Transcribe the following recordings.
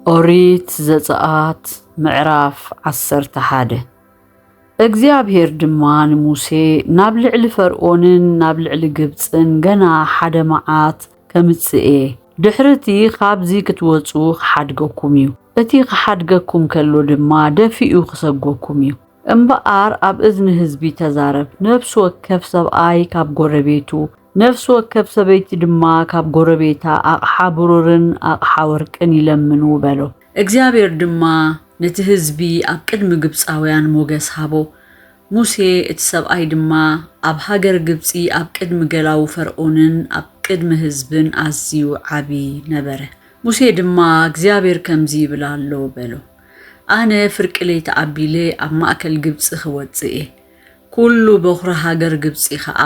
ኦሪት ዘጸኣት ምዕራፍ ዓሰርተ ሓደ። እግዚኣብሔር ድማ ንሙሴ፣ ናብ ልዕሊ ፈርኦንን ናብ ልዕሊ ግብጽን ገና ሓደ መዓት ከምጽእ እየ። ድሕሪ እቲ ካብዚ ክትወጹ ክሓድገኩም እዩ። እቲ ክሓድገኩም ከሎ ድማ ደፊኡ ክሰጎኩም እዩ። እምበኣር ኣብ እዝኒ ህዝቢ ተዛረብ። ነፍሲ ወከፍ ሰብኣይ ካብ ጎረቤቱ፣ ነፍሲ ወከፍ ሰበይቲ ድማ ካብ ጎረቤታ ኣቕሓ ብሩርን ኣቕሓ ወርቅን ይለምኑ በሎ። እግዚኣብሔር ድማ ነቲ ህዝቢ ኣብ ቅድሚ ግብጻውያን ሞገስ ሃቦ። ሙሴ እቲ ሰብኣይ ድማ ኣብ ሃገር ግብጺ ኣብ ቅድሚ ገላዉ ፈርኦንን ኣብ ቅድሚ ህዝብን ኣዝዩ ዓቢ ነበረ። ሙሴ ድማ እግዚኣብሔር ከምዚ ይብል ኣሎ በሎ። ኣነ ፍርቂ ለይቲ ኣቢለ ኣብ ማእከል ግብጺ ክወጽእ እየ። ኩሉ ቦኽሪ ሃገር ግብጺ ኸኣ፣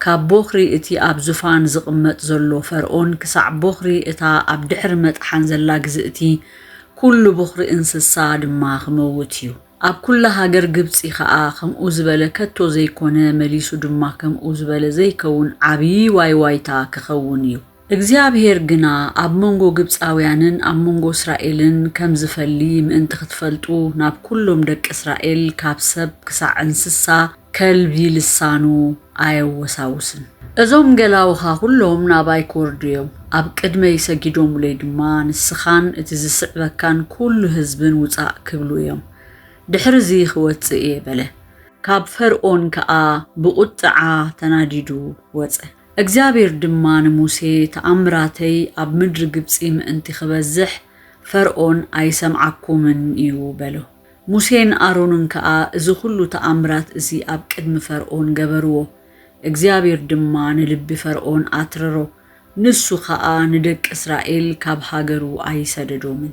ካብ ቦኽሪ እቲ ኣብ ዙፋን ዝቕመጥ ዘሎ ፈርኦን ክሳዕ ቦኽሪ እታ ኣብ ድሕሪ መጥሓን ዘላ ግዝእቲ፣ ኩሉ ቦኽሪ እንስሳ ድማ ክመውት እዩ። ኣብ ኩላ ሃገር ግብጺ ኸኣ ከምኡ ዝበለ ከቶ ዘይኮነ፣ መሊሱ ድማ ከምኡ ዝበለ ዘይከውን ዓብዪ ዋይዋይታ ክኸውን እዩ። እግዚኣብሔር ግና ኣብ መንጎ ግብጻውያንን ኣብ መንጎ እስራኤልን ከም ዝፈሊ ምእንቲ ክትፈልጡ፣ ናብ ኩሎም ደቂ እስራኤል ካብ ሰብ ክሳዕ እንስሳ ከልቢ ልሳኑ ኣየወሳውስን። እዞም ገላውኻ ኩሎም ናባይ ክወርዱ እዮም፣ ኣብ ቅድመይ ሰጊዶምለይ ድማ፣ ንስኻን እቲ ዝስዕበካን ኩሉ ህዝብን ውጻእ ክብሉ እዮም። ድሕርዚ ክወጽእ እየ በለ። ካብ ፈርኦን ከኣ ብቑጥዓ ተናዲዱ ወጸ። እግዚኣብሔር ድማ ንሙሴ፣ ተኣምራተይ ኣብ ምድሪ ግብጺ ምእንቲ ክበዝሕ፣ ፈርኦን ኣይሰምዓኩምን እዩ በሎ። ሙሴን ኣሮንን ከኣ እዚ ኩሉ ተኣምራት እዚ ኣብ ቅድሚ ፈርኦን ገበርዎ። እግዚኣብሔር ድማ ንልቢ ፈርኦን ኣትረሮ፣ ንሱ ኸኣ ንደቂ እስራኤል ካብ ሃገሩ ኣይሰደዶምን።